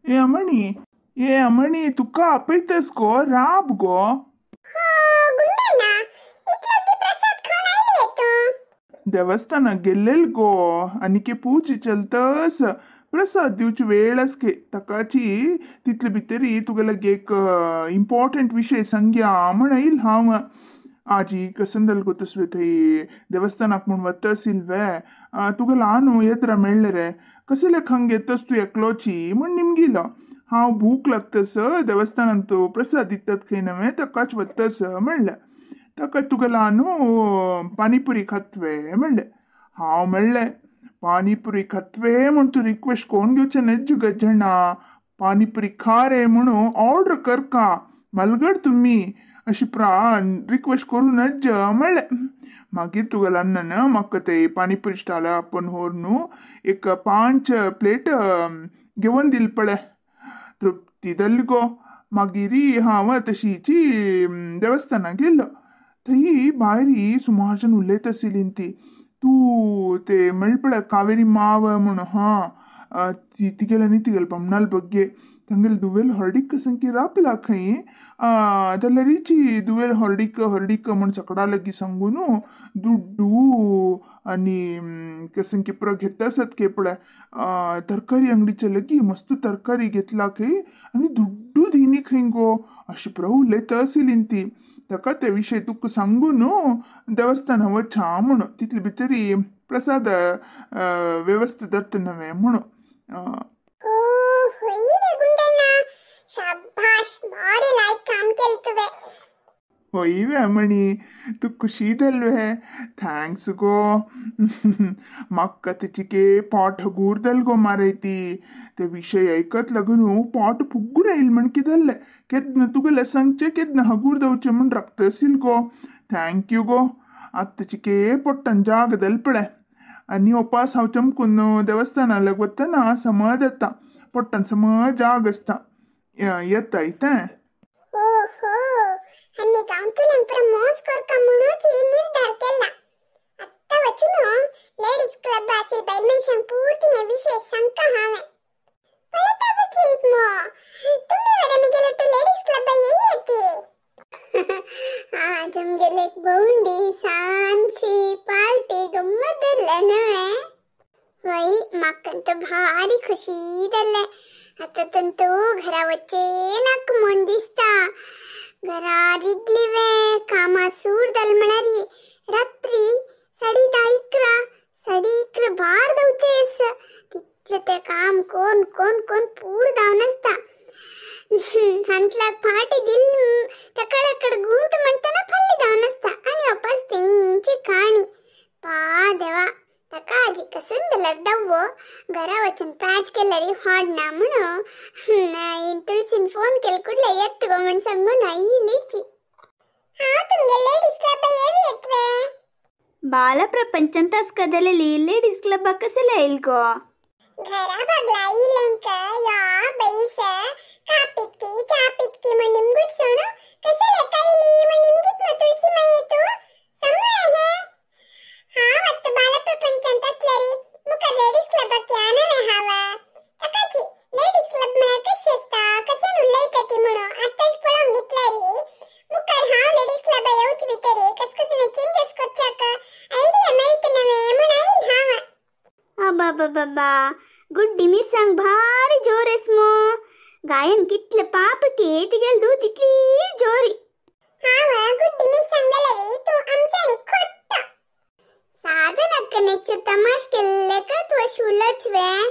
ए अमणी, ए अमणी, तुका आपयतस गो, राब गो. देवस्थानाक गेल्लेल गो आनीके पूजी चलतस प्रसाद दिवची वेळ आसके ताकाची तितले भितरी तुगे लागीं एक इम्पॉर्टंट विशय सांगया म्हण आयल हांव. आजी कसंदल गो तसवे थंय देवस्थानाक म्हूण वता वे तुगे ल्हान येत्रा मेळ्ळे रे कशें लेखांक येतस तूं एकलोची म्हण निमगिलो. हांव भूक लागतस देवस्थानांत प्रसाद दितात खंय नवें ताकाच वतस म्हणलें. ताका तुगे ल्हान पानीपुरी खातवे म्हणलें. हांव म्हणलें पानीपुरी खातवे म्हूण तूं रिक्वेस्ट कोण घेवचें नज्ज गज्जणा, पानीपुरी खा रे म्हणून ऑर्डर करका मलगड तुमी अशी प्राण रिक्वेस्ट करूं नज्ज म्हणलें. मागीर तुगे ल्हान म्हाका ते पानीपुरी स्टॉला आपोवन व्हर न्हू एक 5 प्लेट घेवन दिल पळय. तृप्ती जाली गो. मागीर हांव तशीची देवस्थानाक गेलो. थंय भायर सुमार जाण उलयत आशिल्ली ती. तूं ते मेळ पळय कावेरी माव म्हूण हा ती तिगेले न्ही तिगेले बामणाल बग्गे तांगेले दुवेल हळडीक संकी रापला खंय जाल्यारीची दुवेल हळडीक हळडीक म्हूण सकडा लागीं सांगून दुड्डू आनी कसंकी पुरो घेता आसत के पळय तरकारी अंगडीचे लागीं मस्त तरकारी घेतला खंय आनी दुड्डू दिनी खंय गो अशें पुरो उलयता आशिल्ली ती. ताका ते विशय तुका सांगून देवस्थान वचा म्हणून तितले भितरी प्रसाद वेवस्था जाता नवें म्हणून. होय वे अमणी, तूं खुशी जाल वे, thanks गो. म्हाका तेची पोट हगूर जाल गो मारय ती. ते विशय आयकत लागून पोट फुगून आयल म्हण कितें जालें केन्ना तुगेलें सांगचें केन्ना हगूर जावचें म्हण राखता आशिल्लें गो. Thank you गो. आतां चिके पोट्टान जाग जाल पळय आनी उपास हांव चमकून देवस्थाना लाग वतना समज येता पोट्टान समज जाग आसता येता इतें. लेडीज क्लब आशिल्ले बायल मनशांक पूर्ती हे विशय सांगता हांवें. पळयता बसलींत मो तुमी वरे म्हगेले टू लेडीज क्लब येयती. आज आमगेले एक भोंवडी सांजची पार्टी गम्मत जाल्लें न्हय. वय म्हाका तर भारी खुशी जालें. आतां तंतू घरा वचचें नाका म्हूण दिसता. घरा रिगली वे कामां सूर जाल म्हळ्यार रात्री 10:30 11:30 भार धांवचें तितलें तें काम कोण कोण कोण पूर धांवन आसता. हांतल्याक फाटी दिल तकडाकड गुंत म्हणटना फाल्ली धांवन आसता आनी वापस तेंची काणी. पा देवा ताका आजी कसून जाल्यार दवो घरा वचून पॅच केल्यार हाडना म्हणून तुळसीन फोन केल कुडले येत गो म्हण सांगून आयिल्लीची. हांव तुमगे लेडीज क्लब येवी येतवे. बाಲ प्रपंचंत ಕದಲಲ್ಲಿ ಲೇಡೀಸ್ ಕ್ಲಬ್ ಕಸಲ ಇಲ್ಗೋ. घरा बागला इलेंक या बैस कापिटकी चापिटकी म्हण निमगूट सोणू कसले कायली म्हण निमगीत म तुळसी माये तू समू हे. हांव आतां बाल प्रपंचांत आसल्यारी मुखार लेडीज क्लबाक यानवे हांव. ताकाची लेडीज क्लब म्हळ्यार कशें आसता कसन उलयता ती म्हणून आतांच पळोवंक घेतल्यारी मुखार हांव लेडीज क्लबा येवचे भितरी कस कसले चेंजीस करच्याक आयडिया मेळटा नवें म्हण आयल हांव. अबाबाबाबा गुड्डी मिरसांग भारी जोर एसमो गायन कितले पाप के तिगेल दूध तितली जोरी. हांव गुड्डी मिरसांग जाल्यारी तूं आमसाणी खोट्ट. साधनक्क नेच्चू तमाश केल्लेक तूं अशें उलोवचें.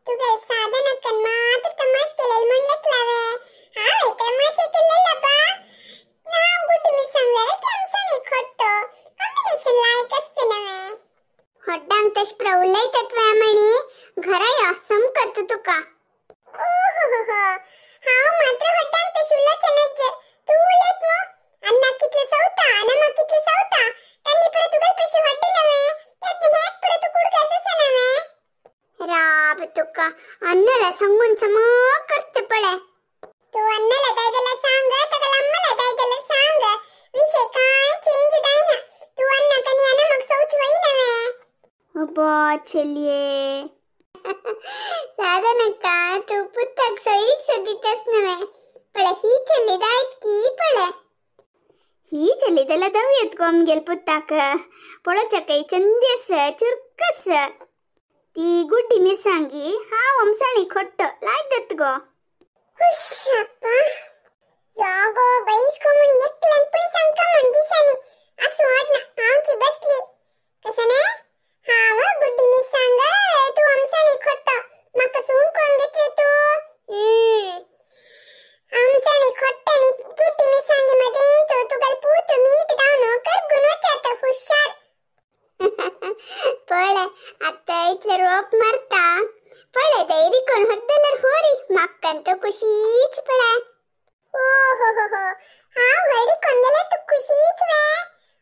तुगेल साधनक्कन मात्र तमाश केलेल म्हण लेखला वे. हांवें तमाशे केल्लेला बा. हांव गुड्डी मिरसांग जाल्यार ती आमसाणी खोट्ट कॉम्बिनेशन लायक आसता नवें. होड्डांक तशें प्र उलयतात वे म्हणी घरा यो सम करता तुका. ओहो हांव मात्र होड्डांक तशें उलोवचें नज्ज. तूं उलयत मो अन्नाक कितलें सवता अनामाक कितलें सवता तांणी परत तुगेल पयशे वाडटे नवें त्यात हेक परत तूं कुडकास आसा नवें. राब तुका अन्नाला सांगून सम करता पळय. तूं अन्नाला जाय जाल्यार सांग ताका अम्माला जाय जाल्यार सांग विशय कांय चेंज जायना. तूं अन्नाक आनी अनामाक सवच वय नवें. अब्बा चेलये. साधनक्का तू पुत्ताक सोयरीक सोदीतस नव्हे पळे ही चल्ली दायत की पळे ही चल्ली जाल्यार दवयत गो आमगेल पुत्ताक पळोवच्याकय चंदी आसा चुरक आसा ती गुड्डी मिरसांगी हांव आमसाणी खोट्ट लायक जाता गो. हुश्शप्पा या गो बैस गो म्हण एकल्यान पुणी सांगता म्हण दिसांनी आसूं वाटना हांवची बसली कसं ने हांव गुड्डी मिरसांग तूं आमसाणी खोट्ट म्हाका सून कोण घेतली तूं आमसाणी खोट्ट आनी गुड्डी मिरसांगी मदें तूं तुगेलो पूत मीठ धांवन करगून वचात हुशार. पळे आतां इतले रोप मारता पळे धैर्य कोण होत जाल्यार होरी म्हाका तो खुशीच पळे. ओ हो हो हो हांव हळदी कोण गेल्यार तूं खुशीच वे.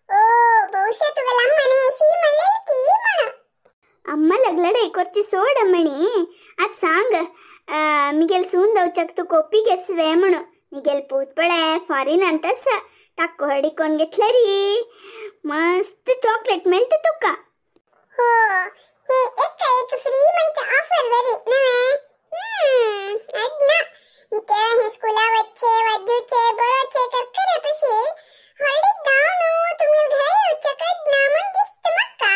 ओ बहुशा तुगेल्या अम्माने अशी म्हणलेली की म्हणून. अम्मा लगलडे कोरची सोड अम्मणी आत सांग मिगेल सून दवच्याक तूं कोपी घेस वे म्हणून. मिगेल पूत पळे फॉरेनांत आसा ताका हळदी कोण घेतल्यारी मस्त चॉकलेट मेळटा तुका. हो हे एक एक फ्री म्हणजे ऑफर बरी नव्हे. अडना इथे हे स्कुला वच्चे वाजूचे बरोचे करकरे पशी हळदी धावन तुमगे घरा येवचे कडना म्हण दिसता म्हाका.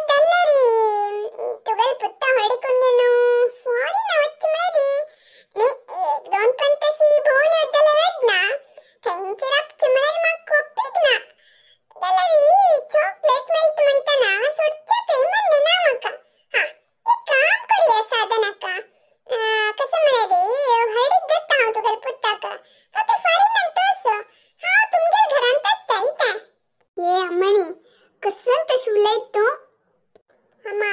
दल्लरी तुगेल पुत्ता हळदी कोण घेवन फॉरेना वच्चे म्हळ्यारी न्ही एक दोन पण तशी भोंवन येत जाल्यार अडना थंयचे राबचे म्हळ्यार म्हाका कोपीक ना. दल्लरी चॉकलेट मेळटा म्हणटना सोडच्या थंय म्हणना ना म्हाका. हा एक काम करुया साधनाका कसं म्हळ्यारी हळदीक धरता हांव तुगेल्या पुत्ताक तो ते फॉरेनांत आसा हांव तुमगेल घरांत आसता इतें. ये अम्मणी कसं तशें उलयत तूं. अम्मा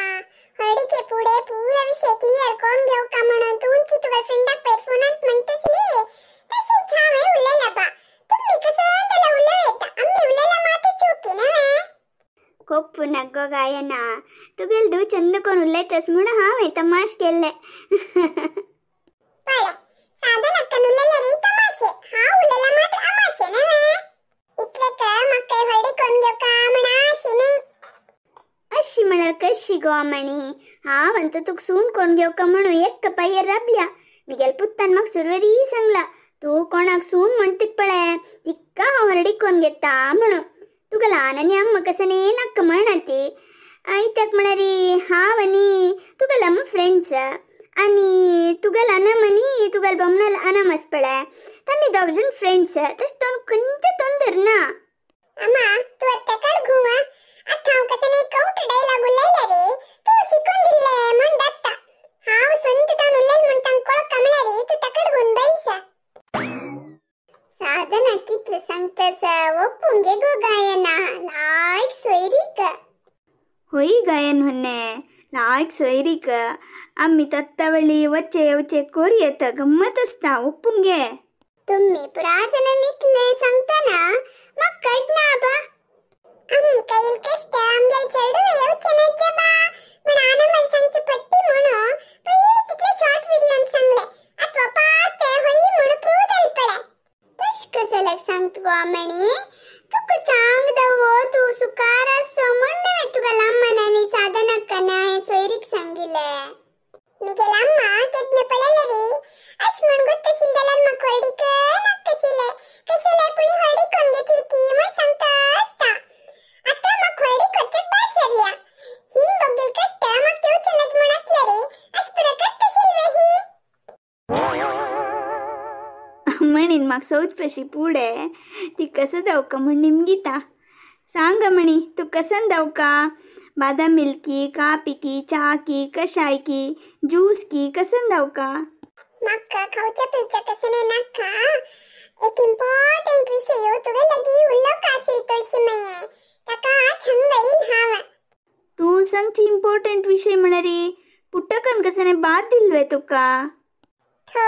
हळदीचे पुढे पुरा विषय क्लियर कोण घेवका म्हणून तुमची तुगेल्या फ्रेंडाक पयर फोनांत म्हणटसली तशेंच हांवें उलयलां बा. तुमी कसं जाल्यार उलोवं येता आमी उलयला मात चुकी नव्हे. कोप्पू नाक गो गायना तुगेल धूव चंद कोण उलयतस म्हणून हांवें तमाश केल्ले. पळे साधनाक्कान उलयल्यार तमाशे हांव उलयला मात्र अमाशे नव्हे. इतलेक म्हाका हळदी कोण घेवका म्हण आशे न्ही. अशी म्हळ्यार कशी गो अम्मणी हांव अंत तुका सून कोण घेवका म्हणून एक पायर राबल्या. मिगेल पुत्तान म्हाका सुरवेरी सांगला तूं कोणाक सून म्हणतीक पळे तिका हांव हळदी कोण घेता म्हणून. तुका ल्हान आनी अम्मा कसं न्ही नाका म्हणा ती इत्याक म्हळ्यार हांव आनी तुगेल अम्मा फ्रेंड्स आनी तुगेल अनम आनी तुगेल बमणाल अनम आस पळे तांणी दोग जाण फ्रेंड्स तशें तो खंयचें तोंड धरना. अम्मा तूं आतां काड घुंव आतां हांव कसं न्ही कावंटर डायलॉग उलयला रे तूं शिकून दिल्ले म्हण दात्ता हांव स्वंत जावन उलयल म्हण तांकां कळका म्हळ्यार तूं तकड घेवन बैस. साधना कितलें सांगतस ओपूंक गे गो गायना लायक सोयरीक. होय गायन होन्ने लायक सोयरीक आमी तत्तावळी वच्चे येवचे कोरयेत गम्मत आसता ओपूंक गे. तुम्ही पुराजनान इतलें सांगतना म्हाका कळना बा. आमकां येयल कश्ट आमगेल चेडूं येवचें नाज्या बा म्हण आनमान सांगची पट्टी म्हणून पयलीं तितले शॉर्ट व्हिडियोन सांगलें आतां वापास तें होय म्हण प्रूव जालें पळय. तशें कसं जाल्यार सांगता गो अम्मणी तुका चांग दवो तूं सुखार आसचो म्हण न्हय तुका अम्मान आनी साधनाक्कान हें सोयरीक सांगिल्लें. मिगेल अम्मा केन्ना पळयलें रे अशें म्हण गोत्ताशील जाल्यार म्हाका हळदीक नाका आशिल्लें कसं जाल्यार पुणी हळदी कोण घेतली की म्हण सांगता आसता. आतां म्हाका हळदी करच्याक भायर सरल्या ही बगेल कश्ट म्हाका येवचें नात म्हण आसलें रे अशें पुरो करताशील वे ही. अम्मणीन म्हाका सौच प्रशी पुढे ती कसं धावका म्हण निमगिता. सांग अम्मणी तूं कसन धावका बादाम मिल्की कापी की चा की कशाय की ज्यूस की कसन धावका. म्हाका खावच्या पिवच्या कसं न्ही नाका एक इम्पॉर्टंट विशय तुगे लागीं उलोवंक आशिल्लो तुळशी माये ताका छंद येयल हांव. तूं सांगची इम्पॉर्टंट विशय म्हळ्यार पुट्टकन कसं बाद दिल्वे तुका. थो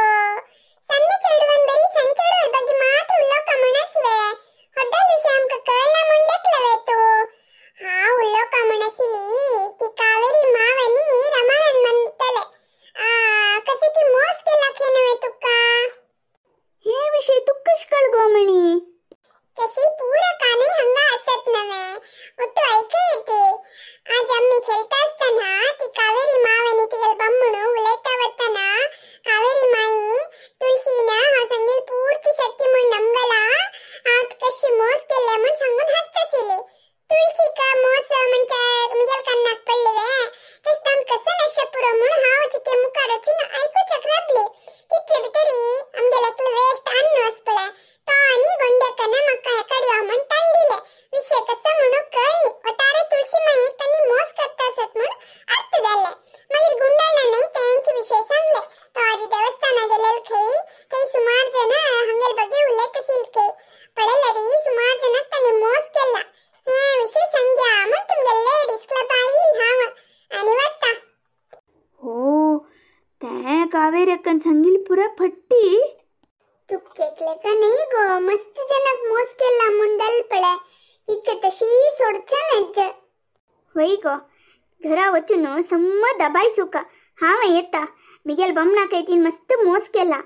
सन्न चेडवान बरी सन्न चेडवान ಬಗ್ಗೆ मात्र उलोवका म्हण आसले हड्डल विशय आमकां कळना म्हण लेखलवे तूं. हांव उलोवका म्हण आशिल्ली ती कावेरी माव आनी रमानंद म्हणटले कशें की मोस केला खंय नव्हे तुका. हे विशय तुका कशें कळ गो म्हणी. तशी पुरा कानय हांगा आसत नव्हे ಒಟ್ಟು ಐಕ येते. आज आम्ही खेळता असताना ती कावेरी माव आणि तिगेल बामण हे कावेरक्कन सांगिल पुरा फट्टी. तुक केकले का नाही गो, मस्त जनक मोस केला मुंडल पळे इक तशी सोडच्या नज्ज. वय गो, घरा वचून सम्म दबाय सुका. हांव येता, मिगेल बमणा कैतीन मस्त मोस केला.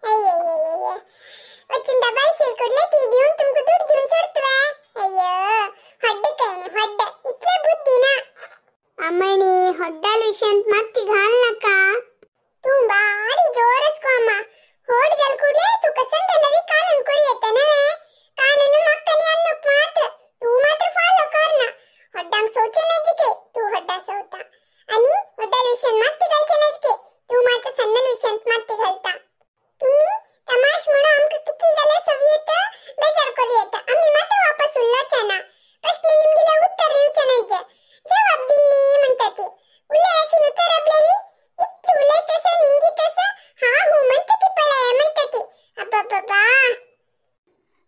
अय्यय्यय्य, वचून दबाय सील कुडले ती दिवन तुमका दुड दिवन सोडतवे. अय्यो हड्ड कैनी हड्ड, इतले बुद्धी ना. अम्मणी होड्डाल विषयांत मात्ती घाल नका. तू भारी जोरस को अम्मा, होडगल कुडले तुका संदलवी कानून कोरी येता नवे. कानून मक्कनी अन्नुक मात्र तू मात्र फॉलो करना. होड्डांक सोचे नजिके तू होड्डा सोता आणि होड्डाल विषयांत मात्ती घालचे नजिके तू मात्र सन्नल विषयांत मात्ती घालता. तुम्ही तमाश म्हणून आमका कितले जाल्यार सवी येता बेजार करी येता, आम्ही मात्र वापस उल्लोचे ना. प्रश्न निमगिले उत्तर दिवचे नज्जे, जवाब दिल्ली म्हणता ती. उले अशी उत्तर आपल्याली इतकी उलयत आसा निमगीत आसा, हा हू म्हणटा की पळय म्हणटा ती. अब्बाब्बा,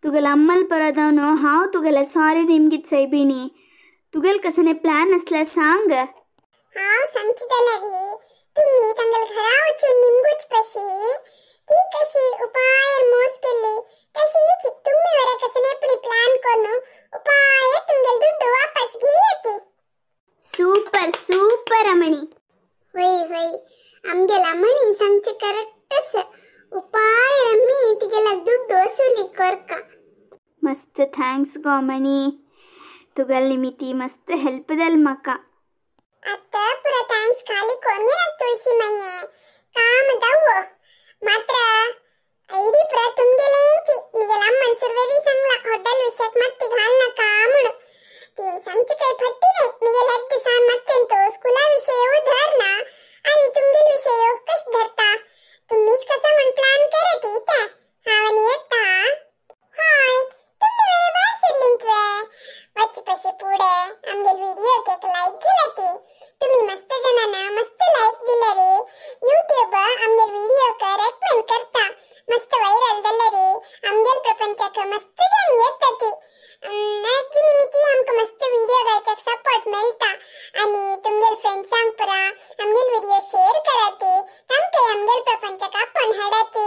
तुगेल अम्मल परदावन हांव तुगेले सॉरी निमगीत सैबिणी. तुगेल कसने प्लॅन असल्यार सांग. हांव सांगची जाल्यार तुम्ही तांगेल घरा वचून निमगूच पशी ती कशी उपायर मोस केली तशीच तुम्ही वरे कसने आपली प्लॅन करून उपाय तुमगेल दुड्डू वापस घेयती. Super super अमणी. होय होय, आमगेल अमणी सांगचे करेक्टस उपाय आम्ही तिगेला दुड्डू वसुली करका. मस्त thanks गो अमणी, तुगेल निमिती मस्त हेल्प जाल म्हाका. आता पुरा thanks खाली कोण तुळसी माये काम दावो मात्र ಐಡಿ ಪುರ ತುಂಗೆಲೇಂಚಿ. मिगेल अम्मन सुरवेरी सांगला होड्डल विषयाक मत्ती घाल नका म्हणून. तीन सांगची काही फट्टी नाही. मिगेल हद्द सान मत्तेंतो स्कुला विषय धरना आणि तुमगेल विषय कश धरता. तुम्हीच कसा म्हण प्लॅन करत इथे हांव आनी येता. हाय तुम्ही वेळे भायर सरलींतवे वच्चे पशी पुढे आमगेल व्हिडिओ एक लाईक घालाती. तुम्ही मस्त जणांना मस्त लाईक दिले रे. यूट्यूब आमगेल व्हिडिओ रेकमेंड करता, मस्त व्हायरल जाले रे. आमगेल प्रपंचाक मस्त जण येता ती. निमित्ती आमकां मस्त व्हिडिओ घालच्याक सपोर्ट मेळटा आनी तुमगेल फ्रेंड्सांक पुरा आमगेल व्हिडिओ शेअर कराती, तांकां आमगेल प्रपंचाक आपोवन हाडाती.